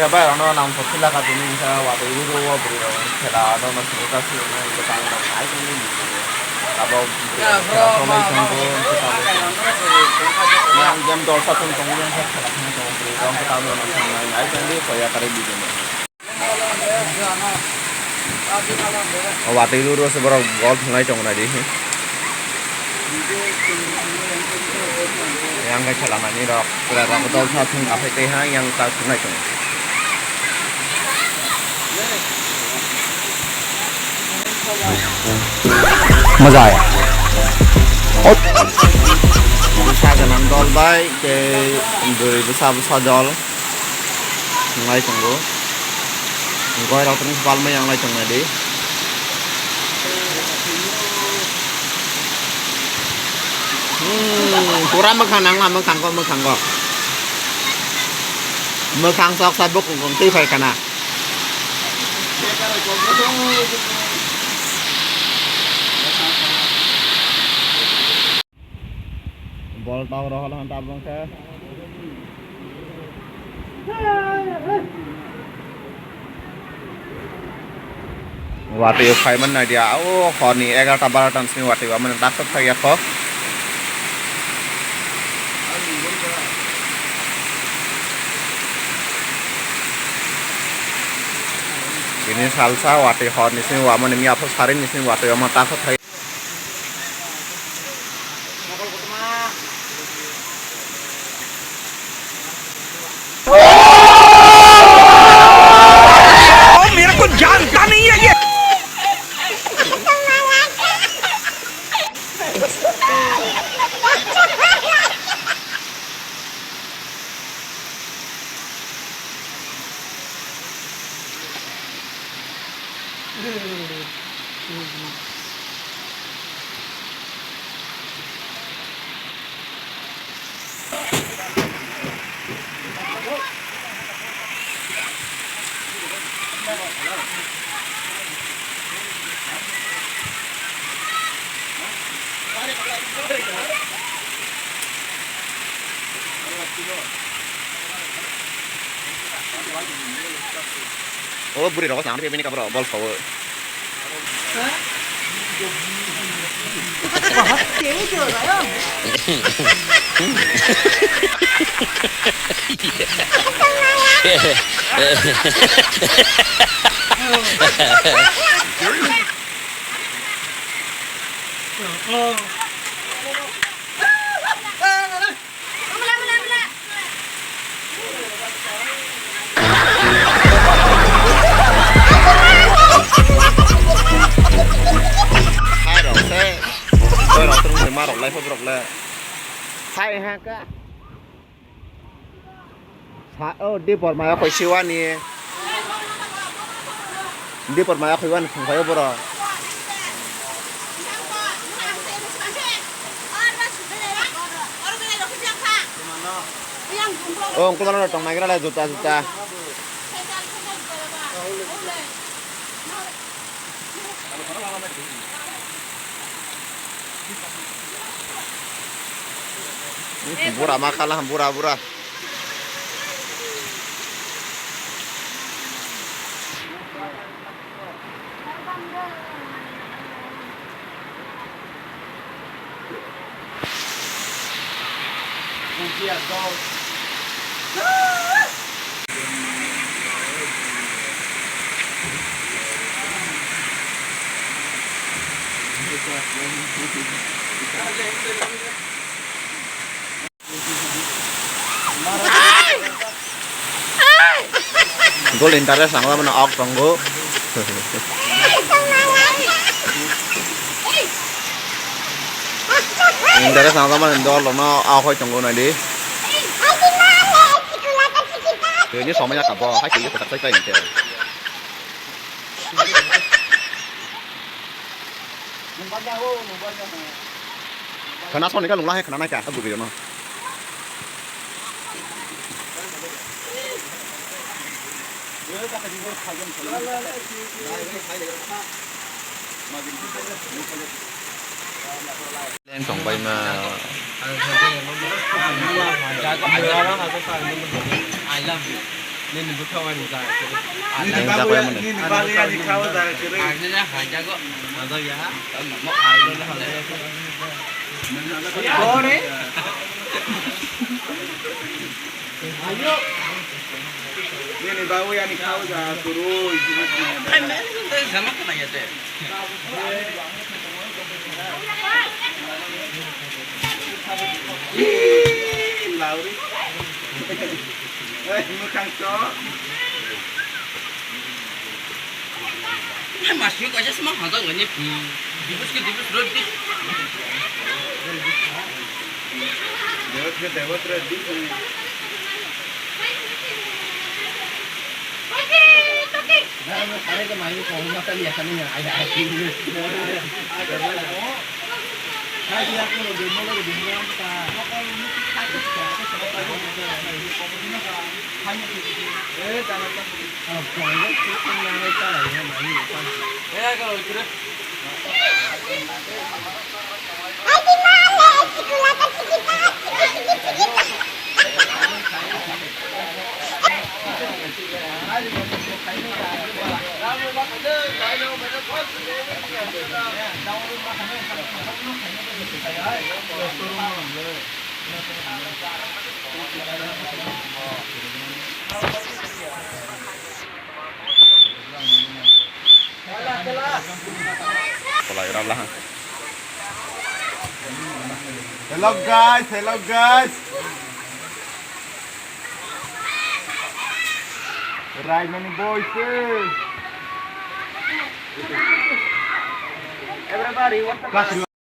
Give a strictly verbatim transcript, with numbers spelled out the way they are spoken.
Bai rokno nang thok sila ka tini wngkha watwi rw rw o bwrwi rok khela rokno sini ta sini wngkha tang rok ai tini abo bwrwi rok khela cholai tongo wngkha tamo yang jam dol sa thung tongo wngkha khela thung tongo bwrwi rok wngkha tamo rok nang thang nai ai tini koya kare bidini. O watwi rw rw se borok gol thunglai tongo naidi. Yang khe khela nani rok pura rok dol sa thung aphai tei ha yang ta thunglai tongo. Maza aya. Bwsa gwnang dol bai tei bwrwi bwsa bwsa dol. Wnglai tongo. Goirok tong palma yang lai tong nai di. Hmm, pura mwkhang nang ma mwkhang ko mwkhang ko. Mwkhang sok sa bukung kung twi phai kana. Bol tau rohol han tabung khe. Watwi o phaiman nai dia, o horni egarota barota ni simi watwi o amani daktok thai ya kho. Bini salsa watwi horni simi wamani miya pho sari ni simi watwi o ma daktok thai. मेरे को जानता नहीं है ये। O bwrwi rogo chang bini kabro bol sawo. Hai rok se, boy rok tung se ma rok lai pho borok le. Hai ha ka. Sa o dipor maya khoi siwani. Dipor maya khoi wani thung phaio borok. O, ungkulmano tong naigra le juta, juta. Bura ma khala, bura, bura. Dol interest ang mano ok tongo. Interest ang mano dol no ok hoi tongo nai di. Ini somai ya kabo hai kiri kotak sai kai nte. Khana soni ka lungla hai khana nai ka abu biyo no. Leng tong bai ma. I love you. Nini bwkha wani jaga kwrwi. Nini bagwi, nini bagwi ani kha o jaga kwrwi. Ang nini hajago. Hajak ya. Tamo mo aldo na hajak. Kore. Nini bagwi ani kha o jaga kwrwi. Sama kena ya te. Ih, Lauri. Eh, mwkhang sok. Hai, masuk aja semua hajak ini. Dibus ke dibus rodi. Dewat ke dewat rodi. Hello guys, hello guys. Raimani boys. Everybody, what the